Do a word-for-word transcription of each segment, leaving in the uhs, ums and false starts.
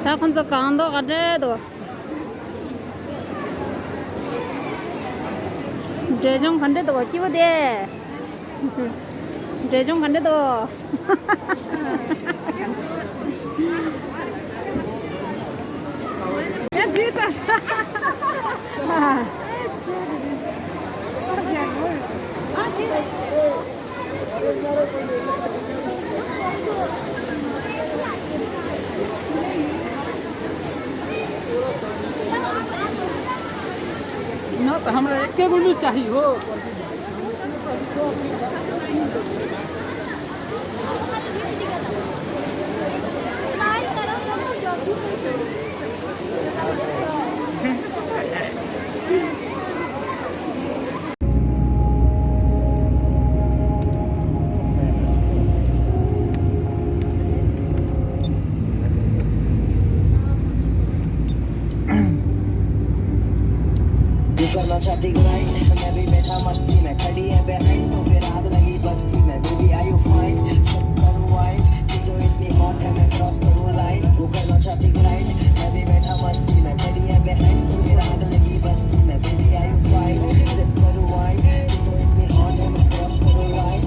ད་ཁོང་ཚོ་གང་འདུག་ག་འདྲ་འདུག་འབྲས་ལྗོངས་ག་འདྲ་འདུག་སྐྱིད་པོ་དེ། འབྲས་ལྗོངས་ག་འདྲ་འདུག ना तो हमरा एके गो लू चाही हो। तू करना चाहती ग्राइंड, मैं भी बैठा मस्ती में, खड़ी है बिहाइंड तो फिर आग लगी बस्ती में। Baby are you fine? Sip करूँ वाइन, तू तो इतनी हॉट है, मैं क्रॉस करूँ लाइन। तू करना चाहती ग्राइंड, मैं भी बैठा मस्ती में, खड़ी है बिहाइंड तो फिर आग लगी बस्ती में। Baby are you fine? Sip करूँ वाइन, तू तो इतनी हॉट है, मैं क्रॉस करूँ लाइन।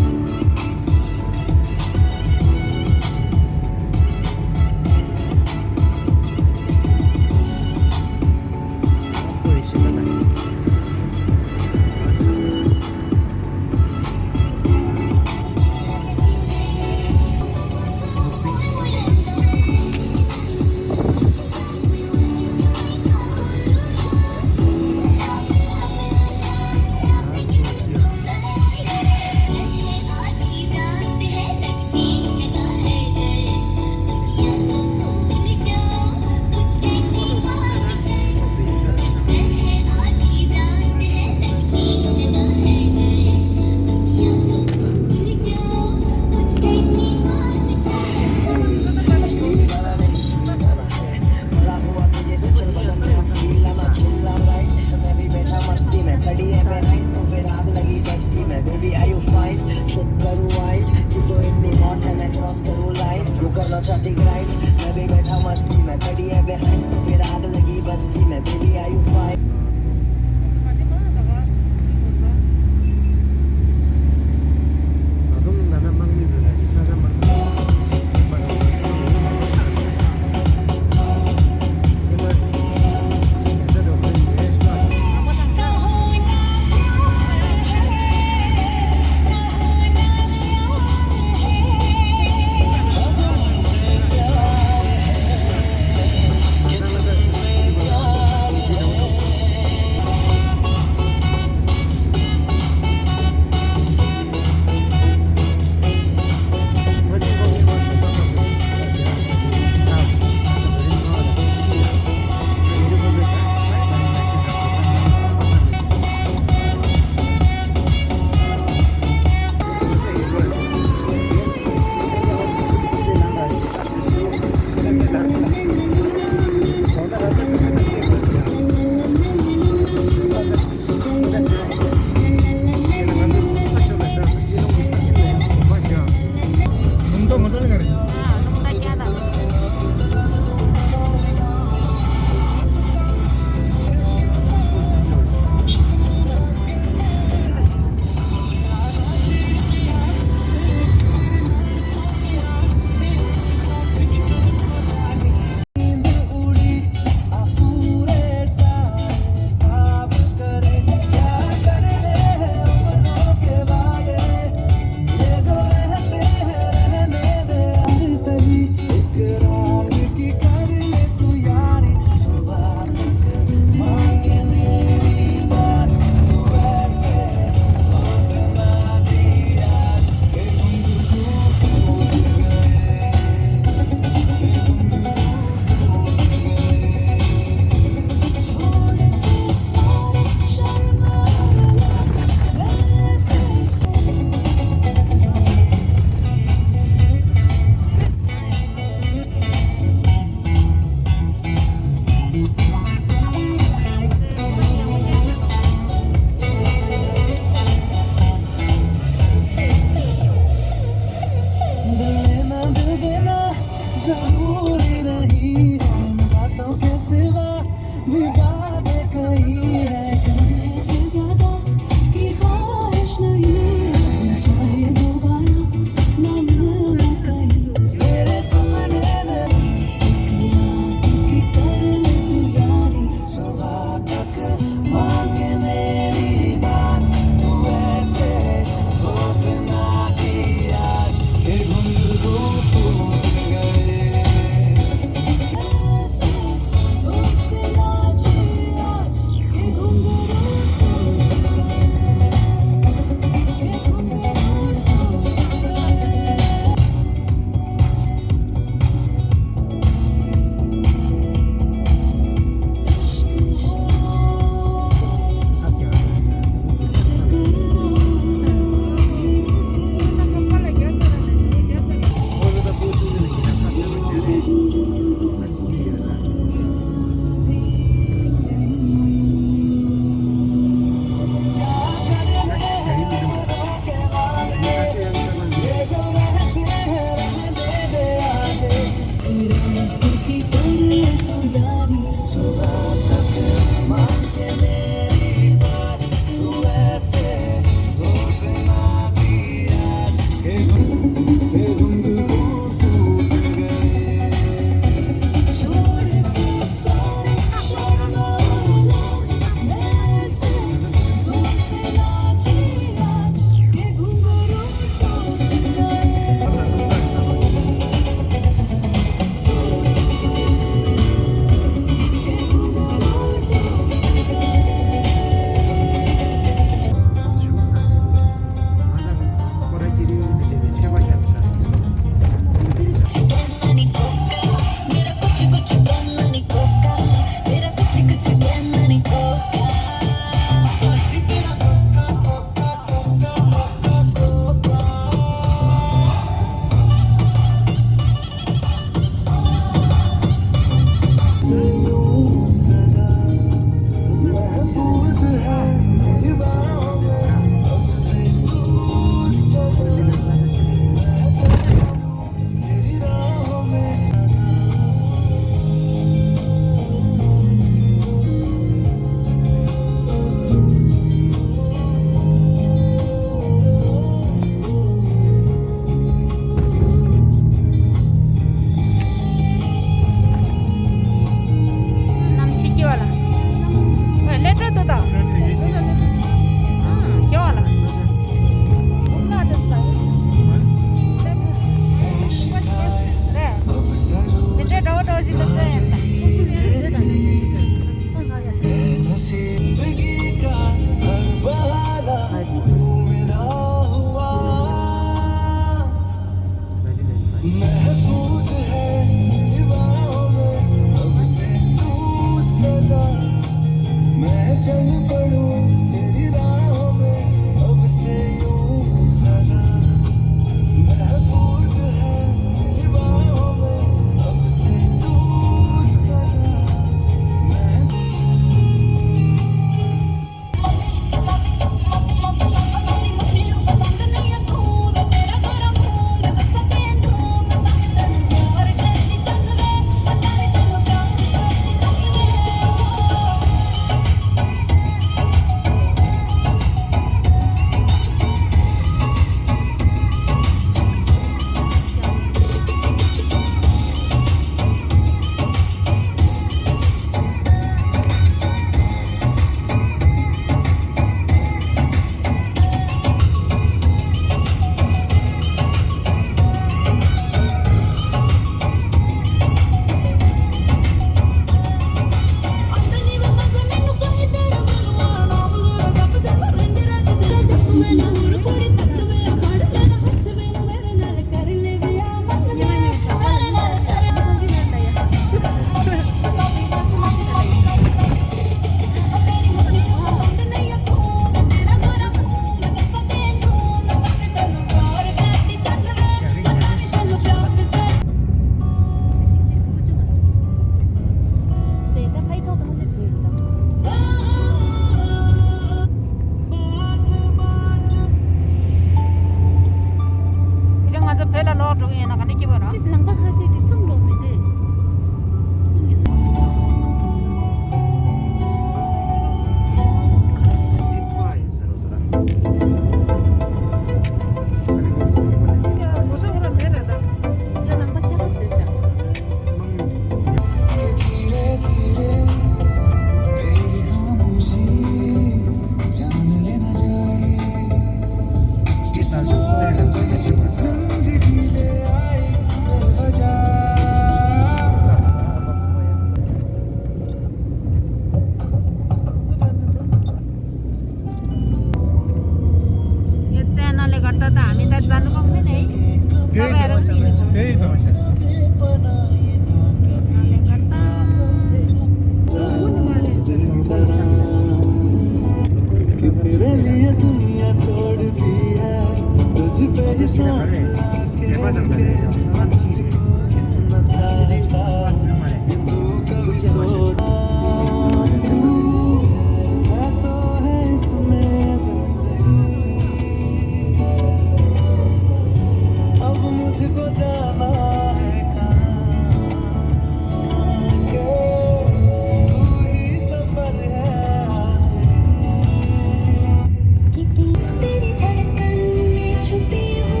तेरी धड़कन में छुपी हूँ,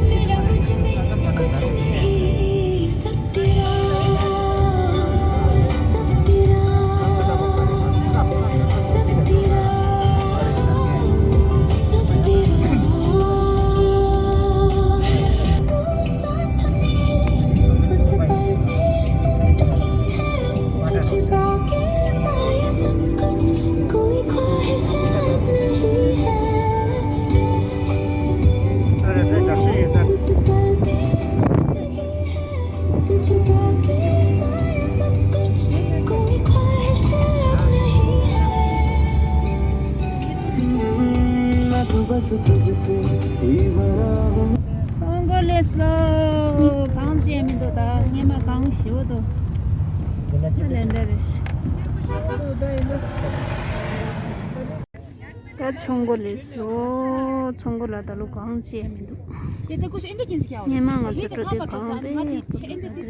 मेरा कुछ भी कुछ नहीं। तेरा, सब तेरा, सब तेरा, सब तेरा। तू साथ मेरे उस पल में जिंदगी है, तुझे पाके पाया सब कुछ, कोई ख्वाहिश अब नहीं है। अरे, ते जर्सी ये सर। उस पल में जिंदगी है, तुझे पाके पाया सब कुछ, कोई ख्वाहिश अब नहीं है। मैं तो बस तुझसे ही भरा हूँ। ཚོང་སྒོ་ལས་སོ། གངས་ཅན་མི་འདུག་ད་སྔས་མ་གངས་ཞེ་པོ་འདུག་ད་ལས་འདྲ་རེད། ད་ཚོང་སྒོ་ལས་སོ། ཚོང་སྒོ་ལ་ད་ལོ་གངས་ཅན་མི་འདུག་སྔས་མ་ང་ཚོ་འགྲོ་དུས་གངས་རེད། གངས་ཅན་མི་འདུག་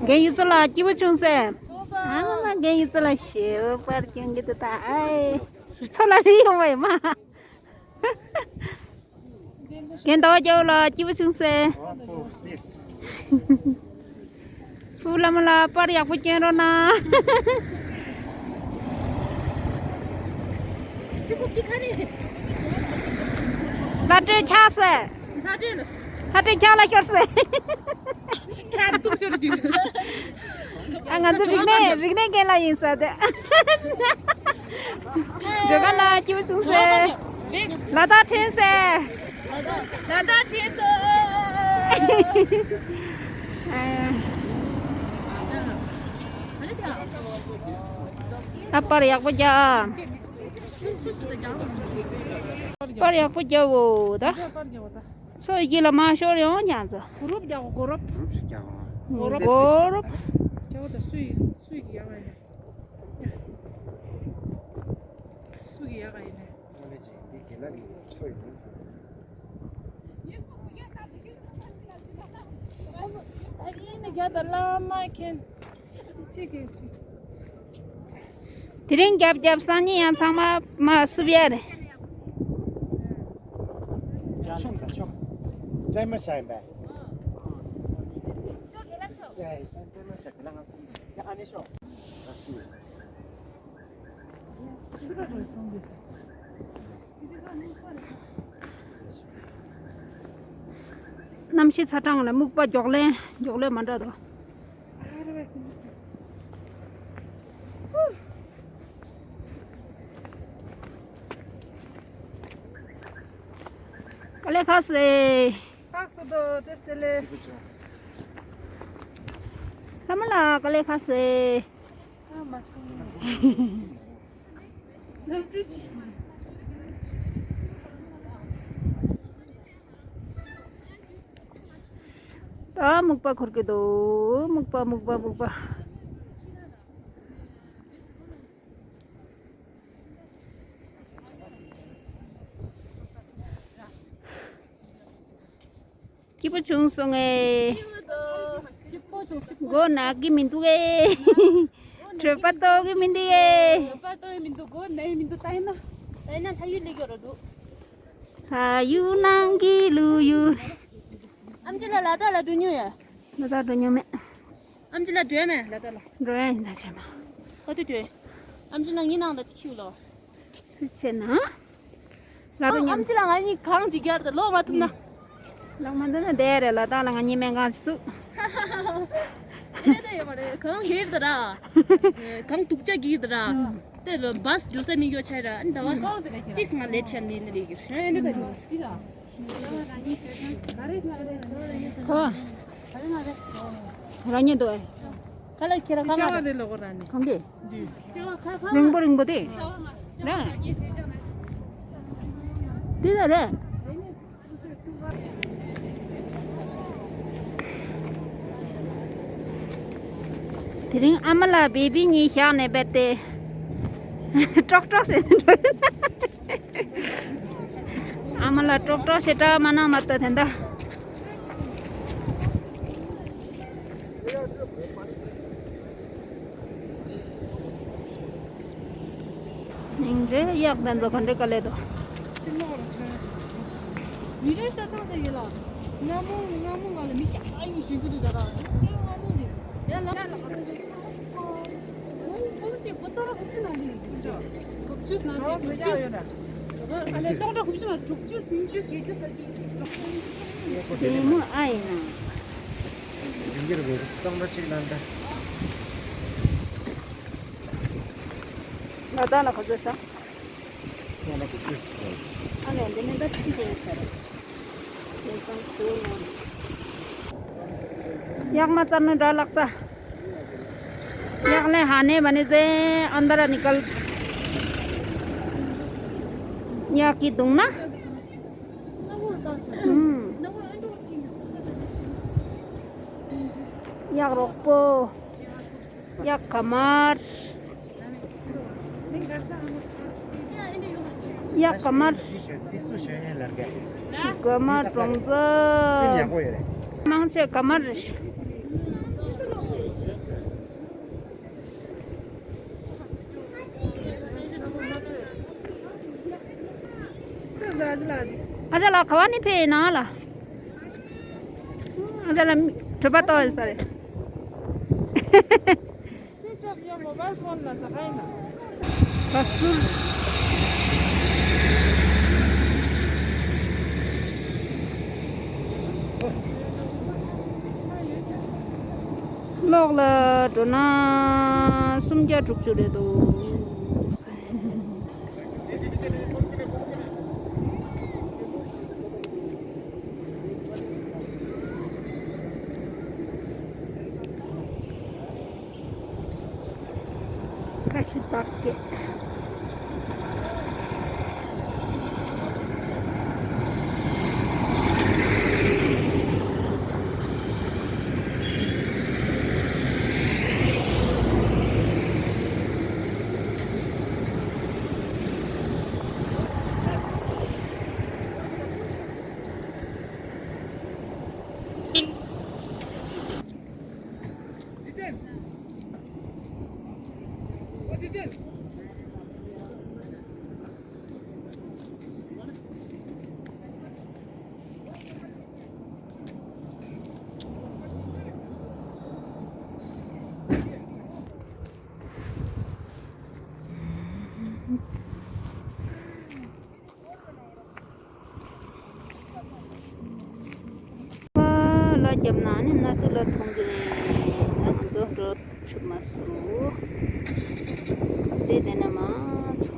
རྒན་ཡུལ་ཚོ་ལ་སྐྱིད་པོ་བྱུང་ཟེར། ཨ་མ་མ་རྒན་ཡུལ་ཚོ་ལ་ཞེ་པོ་པར་སྐྱོན་གྱི་འདུག་ད་ཨེ། ཚོ་ལ་རི་ཡོང་བ་ཡིན་མ། རྒན་ཟླ་བ་རྒྱལ་པོ་ལ་སྐྱིད་པོ་བྱུང་ཟེར། ཕུ་བོ་བླ་མ་ལ་པར་ཡག་པོ་སྐྱོན་རོགས་གནང་། ལྷ་སྒྲོན་ཆགས་སེ། ལྷ་སྒྲོན་ལྷ་སྒྲོན་ཆགས་ལ་ཤོར་སེ། ཁ་ཏུག་ཤོར་གྱི། ཨ་ང་ཚོ་རིག་གནས་རིག་གནས་རྒན་ལགས་ཡིན་ས་དེ། འགྲོ་ག་ལ་སྐྱིད་པོ་བྱུང་སེ། ལ་དྭགས་ཁྲེན་སེ། ལ་དྭགས་ཁྲེན་སོ། ཨ་པར་ཡག་པོ་རྒྱག་པར་ཡག་པོ་རྒྱག་འོ་ད། ཚོ་ཡི་ལ་མ་ཤོར་ཡོང་ཉང་ཚོ། གོ་རོབ་རྒྱག་གོ་རོབ། གོ་རོབ་ཤིག་རྒྱག་གོ། གོ་རོབ། རྒྱག་གོ་ད་སུ་ཡི་སུ་ཡི་ཡག་ག་ཡིན། སུ་ཡི་ཡག་ག་ཡིན། དེ་རིང་རྒྱབ་རྒྱབ་སང་ཉིན་ཡང་ཚང་མ་མ་སུབ་ཡ་རེད། ཆོམ་དང་ཆོམ། ཏྲེ་མ་ཤ་ཡིན་པས། ཨ་ནི་ཤོག་གནམ་གཤིས་ཚ་གྲང་ལ་སྨུག་པ་མགྱོགས་ལན་མགྱོགས་ལན་མ་འདྲ་དོ། ཀ་ལེ་ཁ་སེ། ཁ་སེ་དོ་ཅེས་ཏེ་ལེ། ལྷ་མོ་ལ་ཀ་ལེ་ཁ་སེ། ཨ་མ་སོང་། ལམ་བྲུ་ཞིག་ད་སྨུག་པ་འཁོར་གི་འདུག་སྨུག་པ་སྨུག་པ་སྨུག་པ། སྐྱིད་པོ་བྱུང་སོང་ངས། ཞིབ་པོ་བྱུང་ཞིབ་པོ། མགོ་ན་གི་མི་འདུག་ཨེ། གྲོད་པ་ལྟོགས་གི་མི་འདུག་ཨེ། གྲོད་པ་ལྟོགས་གི་མི་འདུག་མགོ་ན་གི་མི་འདུག་ད་ཡིན་ན། ད་ཡིན་ན་ལྷ་ཡུལ་སླེབས་ཡོད་ར་འདུག་ལྷ་ཡུལ་ནང་གི་ལུས་ཡུལ། ཨམ་ཆི་ལ་ལ་དྭགས་ལ་འགྲོ་མྱོང་ཡ། ལ་དྭགས་འགྲོ་མྱོང་མེད། ཨམ་ཆི་ལ་འགྲོ་ཡ་མེད་ལ་དྭགས་ལ། འགྲོ་ཡ་ཡིན་ད་བྱས་མ། ག་དུས་འགྲོ་ཡ། ཨམ་ཆི་ལ་ངའི་ནང་ལ་ཁྱིའུ་ལོ། སུ་བྱས་ན། ལ་དྭགས་ཨམ་ཆི་ལ་ང་གཉིས་གངས་ཅིག་རྒྱར་དུ་ལོག་མ་ཐུབ་ན། ལོག་མ་ཐུབ་ན་བསྡད་རེད་ལ་དྭགས་ལ་ང་གཉིས་སྨན་ཁང་ཅིག་བཙུགས། དེ་ད་ཡོད་མ་རེད་གངས་རྒྱར་དུ་ར། གངས་དུག་ཅག་གིར་དུ་ར། དེ་ལ་བཱས་འགྲོ་ས་མི་ཡོད་ཆ་ར་ཨ་ནི་ད་བ། ཅིས་ང་ལེ་ཆ་ལེ་ནི་ལེ་གིར་ཨ་ནི་ད་རེད། ཁོ། རང་ཉིད་དོ། ཁ་ལག་ཁྱེར་ཁ་ལག་རེད། ལོག་ར་ནི། གང་གི། རིང་པོ་རིང་པོ་དེ། རེད། དེ་ད་རེད། དེ་རིང་ཨ་མ་ལགས་བེ་བི་གཉིས་བཞག་ནས་བསྡད་དེ། ཀྲོག་ཀྲོག་བྱས་ནས་འགྲོ། ཨ་མ་ལགས་ཀྲོག་ཀྲོག་ཞེ་དྲག་མ་གནང་མ་གཏོགས་དེ་འདྲ། སྙིང་རྗེ། གཡག་དེ་ཚོ་ག་འདྲ་ག་ལེ་འདུག། མི་རེ་ས་ཐང་ས་ཡོད་ལ། སྔ་མོ་སྔ་མོ་ང་ལ་མི་རྒྱག་ཨ་ཡིན་ཞུ་གི་འདུག་ཟེར་ར། སྔ་མོ་ནི་ཡ་ལ་ལ་ལ་ཚ་ཆེ། ཁོང་ཁོང་ཅིག་གོ་ཏོ་ར་ཁོ་ཚོ་ནང་ལ་ཡོད་ཀྱི་འདྲ། ཁོ་ཚོས་ནང་དེ་ཁོ་ཚོ་ཡོད་ར། ཨ་ལས་སྟོང་ཕྲག་དགུ་བཅུ་ན་དྲུག་ཅུ་བདུན་ཅུ་བརྒྱད་ཅུ་ལྟ་གི། ལྡེ་མོ་ཨ་ཡིན་ན། ཡིན་གྱི་རེད། སྟོང་ཕྲག་གཅིག་ལ་འདྲ། ང་ད་ལ་ཁ་ཚོད་ས། སྟོང་ཕྲག་དགུ་བཅུ་ཟེར། ཨ་ལས་འདི་ནས་ད་ཅི་བྱས་ཟེར། གཡག་མ་བཙལ་ནོ་འདྲ་ལགས་ས། གཡག་ལས་ཧ་ནེ་བ་ནེ་ཟེ་ཨན་དར་ནི་ཀལ། གཡག་གི་གདོང་ན། ཨུམ། གཡག་རོག་པོ། གཡག་ག་མར། གཡག་ག་མར། ག་མར་གྲོང་ཚོ། མང་ཆེ་ག་མར་རེད། ཨ་ཅག་ལགས་ག་བ་ནས་ཕེབས་ཡིན་ན་ལ། ཨ་ཅག་ལགས་གྲོད་པ་ལྟོགས་ཡོད་ས་རེད། Switch off your mobile phone ལ་ཟ་ཁ་ཡིན་ན། བ་སུར། གློག་ལ་འགྲོ་ན་སུམ་བརྒྱ་དྲུག་ཅུ་རེད་འདུག། ཁ་ཤི་བཏགས་ཀྱི། ལ་རྒྱབ་ན་ནི་གནའ་དུས་ལ་མཐོང་གི་རེད། ད་ང་ཚོ་འགྲོ་ཆུབ་མ་སོང་། དེ་དེ་ན་མ་ཚོ།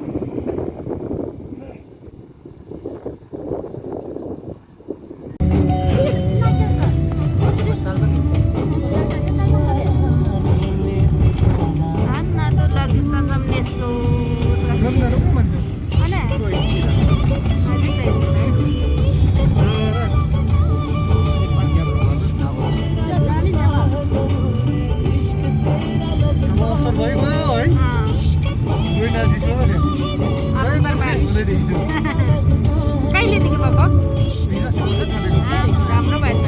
कहिले निकै भएको? राम्रो भएछ।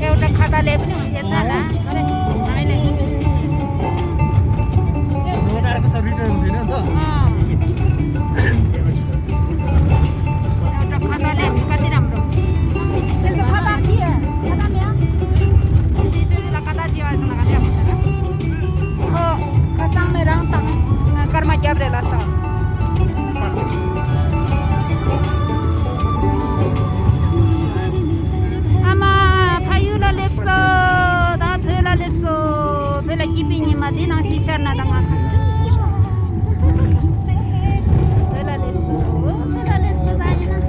एउटा खाताले पनि हुन्थेछ होला। एउटा खाताले कति राम्रो। खाता के? खाता म्या? खाता दिवा हो। खसाङ मे राङ ताङ कर्म ग्याब्रे लासा। ཨ་མ་ཕ་ཡུལ་ལ་སླེབས་སོ། ད་བོད་ལ་སླེབས་སོ། བོད་ལ་སྐྱིད་པའི་ཉི་མ་འདི་ནང་བཞིན་ཤར་ན་ད་ང་ཁ། བོད་ལ་སླེབས་སོ། བོད་ལ་སླེབས་སོ་ད་ཡིན་ན།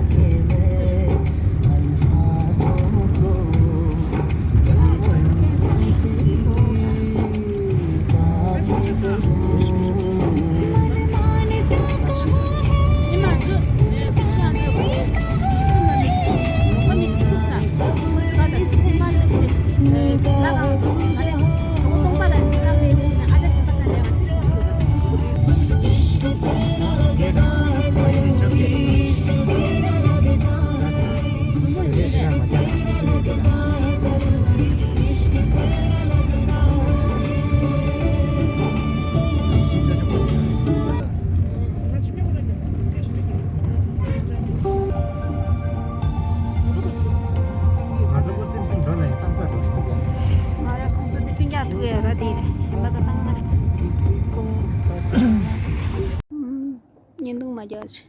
འདུག་མ་རྒྱག་ཆེ།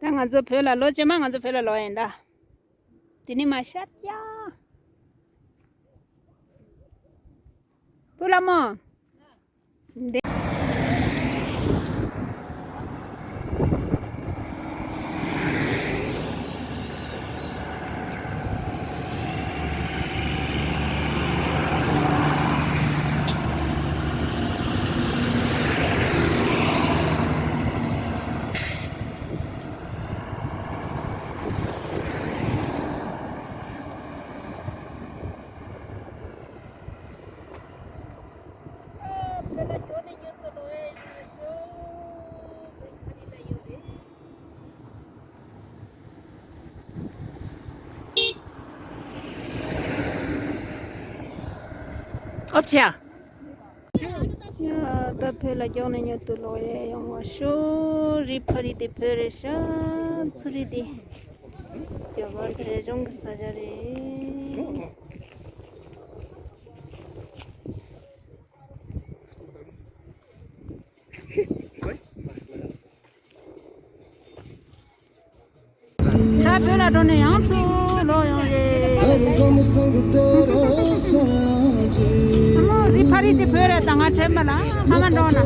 ད་ང་ཚོ་བོད་ལ་ལོ་རྗེས་མ་ང་ཚོ་བོད་ལ་ལོག་ཡིན་ད། དེ་ནི་མ་ཤར་ཡ། བུ་ལ་མོ། འདི། ཨོ་ཅེ། ཡ། ད་བོད་ལ་མགྱོགས་ནས་མྱུར་དུ་ལོག་ཡས་ཡོང་བ་ཤོག་རི་ཕ་རི་དེ་བོད་རེད་ཤག་ཚུ་རི་དེ་རྒྱ་གར་རྒྱ་གཞུང་གི་ས་ཆ་རེད། ད་བོད་ལ་འགྲོ་ནས་ཡང་ཚུར་ལོག་ཡོང་རེད། ཨ་མ་རི་ཕ་རི་དེ་བོད་རེད་ད་ང་དྲན་པ་ལ་ཕ་མ་འགྲོ་ན།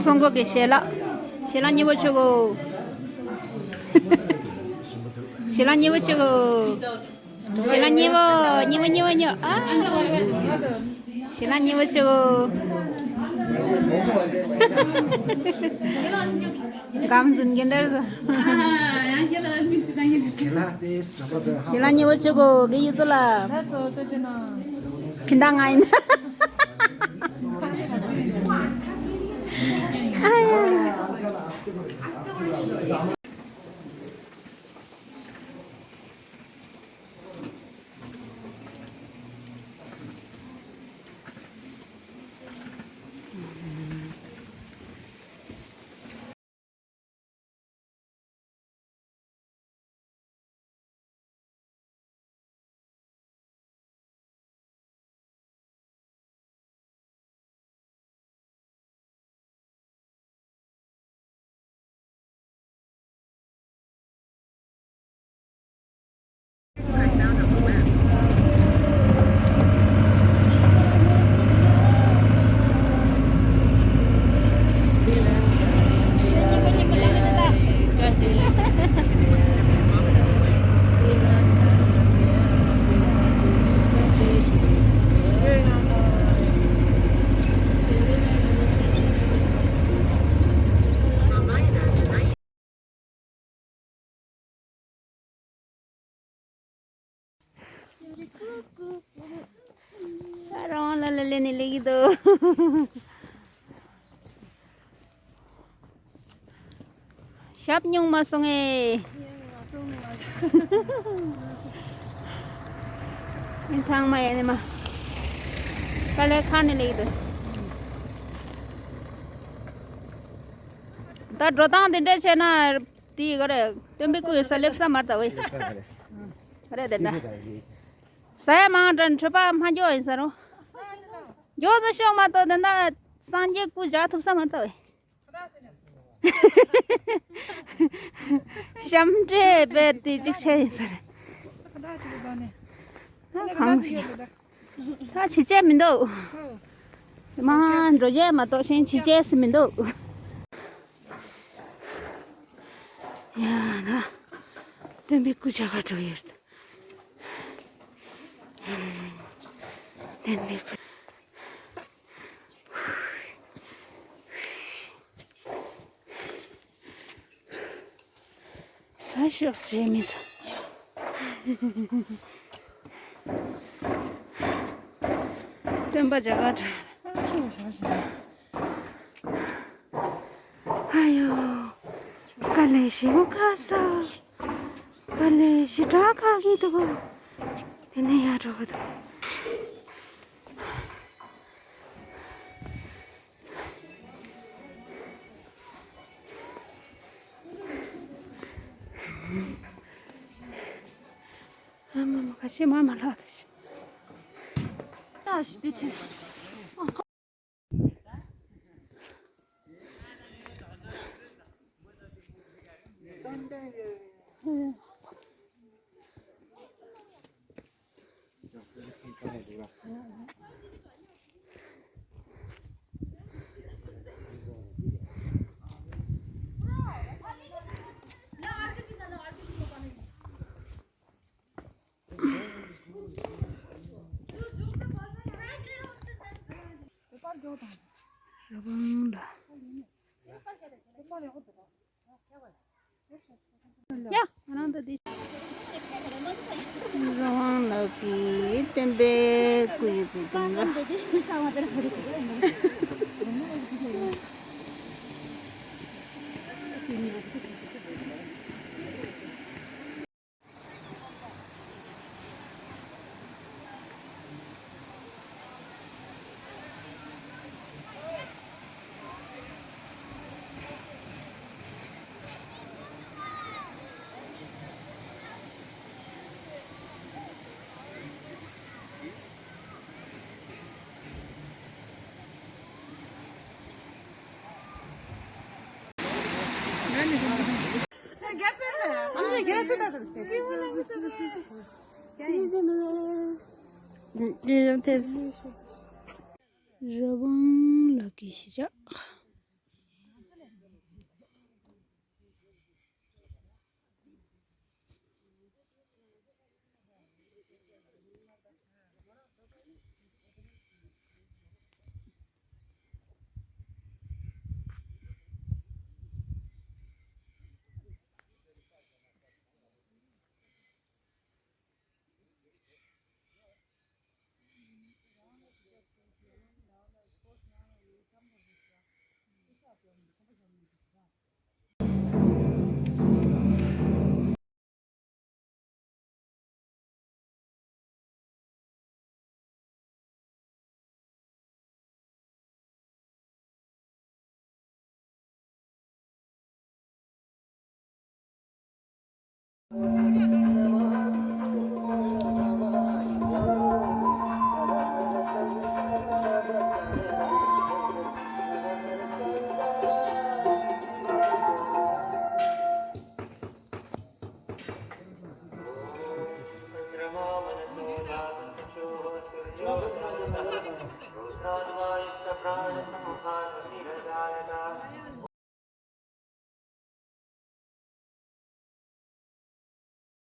ཚོང་འགོ་གི་ཞལ་ལག་ཞལ་ལག་མཉེས་པོ་བྱེད་གོ། ཞལ་ལག་མཉེས་པོ་བྱེད་གོ། ཞལ་ལག་མཉེས་པོ། མཉེས་པོ་མཉེས་པོ་མཉེས་པོ། ཨ། ཞལ་ལག་མཉེས་པོ་བྱེད་གོ། སྒམ་འཛིན་གྱི་འདྲ་ཟེར། ཞལ་ལག་མཉེས་པོ་བྱེད་གོ་གི་ཡུལ་ཚོ་ལ། ཕྱི་ཟླ་ལྔ་ཡིན། ཨ་ཡ། ད་རང་ལ་ལ་ལེ་ནི་ལེ་གི་འདུག་ཞབས་སྙུང་མ་སོང་ངེ། མི་ཚང་མ་ཡེ་ནི་མ། དཀའ་ལས་ཁག་ནི་ལེགས་འདུག་ད་འགྲོ་སྟངས་འདི་འདྲ་བྱས་ན་དེ་ག་རེ་སྟོན་པའི་སྐུ་ཡོད་ས་སླེབས་ས་མ་རེད་ད་ཝེ། རེད་དེ་འདྲ། ཟ་ཡ་མང་དྲགས་འཕྲོད་པ་མ་འགྱོ་ཡིན་ས་རུང་། མགྱོགས་ཙམ་ཤོག་མ་གཏོགས་དེ་འདྲ་སངས་རྒྱས་སྐུ་བཞག་ཐུབ་ས་མ་རེད་ད་ཝེ། ཤམ་འདྲེ་བེད་དེ་གཅིག་ཆེ་ཡིན་ས་རེད། ད་གང་ཞིག་ད་ཕྱི་རྒྱལ་མི་འདུག་མ་འགྲོ་རྒྱལ་མ་གཏོགས་གཞན་ཕྱི་རྒྱལ་སུ་མི་འདུག་ཡ་ན་སྟོན་པའི་སྐུ་ཆ་ག་འགྲོ་ཡོད། སྟོན་པའི་སྐུ། ཤོག་བྱས་མི་ཚོ། སྟོན་པ་རྒྱ་གར་གྲགས། ཨ་ཡོ། དཀའ་ལས་ཞེ་པོ་ཁག་ས། དཀའ་ལས་ཞེ་དྲག་ཁག་གི་འདུག་དེ་ནས་ཡར་འགྲོ་གི་འདུག་ཨ་མ་མ་ཁ་ཤས་མ་མ་ལགས་དེ་ཤི། ད་ཤི་དེ་ཁྲིད། རི་བོང་ལ། ཡ། ང་རང་ད་འདི། རི་བོང་ལ་གི་སྟོན་པའི་སྐུ་ཡི་བུ་དུང་ལ། རི་བོང་ལ་གི་གཞིས་ཆགས།